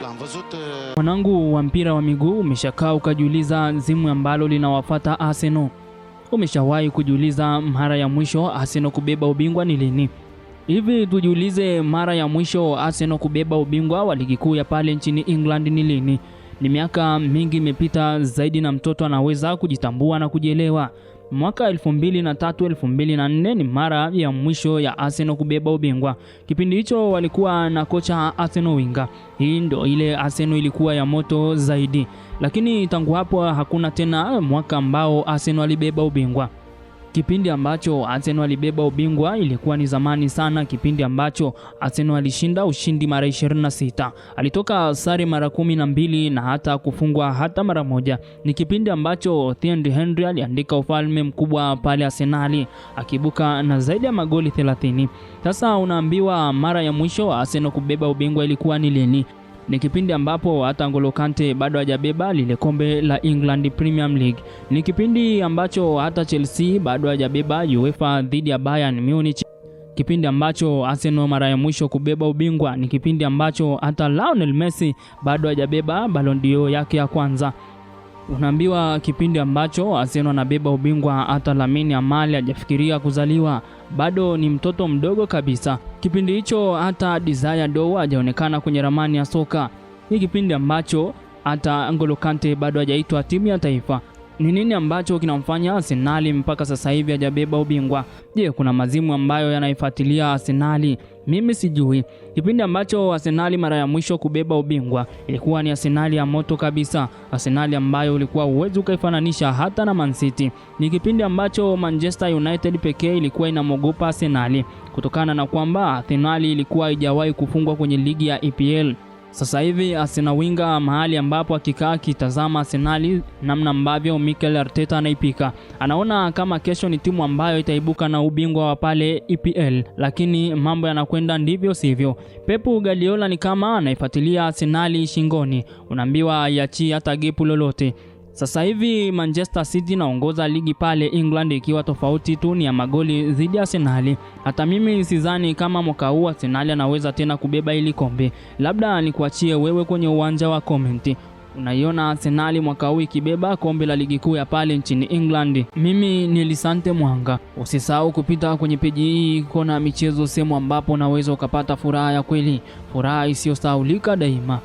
L-am văzut Mwanangu wa mpira wa miguu, umeshakaa ukajiuliza zimu ambalo linawafata Arsenal? Umeshawahi kujiuliza mara ya mwisho Arsenal kubeba ubingwa ni lini? Hivi tujiulize, mara ya mwisho Arsenal kubeba ubingwa wa ligi kuu ya pale nchini England ni lini? Ni miaka mingi imepita zaidi na mtoto anaweza kujitambua na kujielewa. Mwaka 2003 2004 ni mara ya mwisho ya Arsenal kubeba ubingwa. Kipindi hicho walikuwa na kocha Arsene Wenger. Hii ndo ile Arsenal ilikuwa ya moto zaidi, lakini tangu hapo hakuna tena mwaka ambao Arsenal alibeba ubingwa. Kipindi ambacho Arsenal alibeba ubingwa ilikuwa ni zamani sana, kipindi ambacho Arsenal alishinda ushindi mara 26, alitoka sare mara 12 na hata kufungwa hata mara moja. Ni kipindi ambacho Thierry Henry aliandika ufalme mkubwa pale Arsenali, akibuka na zaidi ya magoli 30. Sasa unaambiwa mara ya mwisho Arsenal kubeba ubingwa ilikuwa ni lini? Ni kipindi ambapo hata N'Golo Kante bado hajabeba lile kombe la England Premier League. Ni kipindi ambacho hata Chelsea bado hajabeba UEFA dhidi ya Bayern Munich. Kipindi ambacho Arsenal mara ya mwisho kubeba ubingwa ni kipindi ambacho hata Lionel Messi bado hajabeba Ballon d'Or yake ya kwanza. Unaambiwa kipindi ambacho Arsenal anabeba ubingwa hata Lamine Yamal hajafikiria kuzaliwa, bado ni mtoto mdogo kabisa. Kipindi hicho hata Desire Doue hajaonekana kwenye ramani ya soka. Ni kipindi ambacho hata N'Golo Kante bado hajaitwa timu ya taifa. Ni nini ambacho kinamfanya Arsenali mpaka sasa hivi hajabeba ubingwa? Je, kuna mazimu ambayo yanaifuatilia Arsenali? Mimi sijui. Kipindi ambacho Arsenali mara ya mwisho kubeba ubingwa ilikuwa ni Arsenali ya moto kabisa, Arsenali ambayo ulikuwa huwezi ukaifananisha hata na Man City. Ni kipindi ambacho Manchester United pekee ilikuwa inamwogopa Arsenali kutokana na kwamba Arsenali ilikuwa haijawahi kufungwa kwenye ligi ya EPL. Sasa hivi Arsene Wenger mahali ambapo akikaa akitazama Arsenali namna ambavyo Mikel Arteta anaipika, anaona kama kesho ni timu ambayo itaibuka na ubingwa wa pale EPL, lakini mambo yanakwenda ndivyo sivyo. Pep Guardiola ni kama anaifuatilia Arsenali shingoni, unaambiwa haiachii hata gepu lolote. Sasa hivi Manchester City inaongoza ligi pale England ikiwa tofauti tu ni ya magoli dhidi ya Arsenal. Hata mimi sidhani kama mwaka huu Arsenal anaweza tena kubeba hili kombe. Labda nikuachie wewe kwenye uwanja wa comment. Unaiona Arsenal mwaka huu ikibeba kombe la ligi kuu ya pale nchini England? Mimi ni Lisante Mwanga. Usisahau kupita kwenye peji hii Kona Michezo, sehemu ambapo unaweza ukapata furaha ya kweli, furaha isiyosahaulika daima.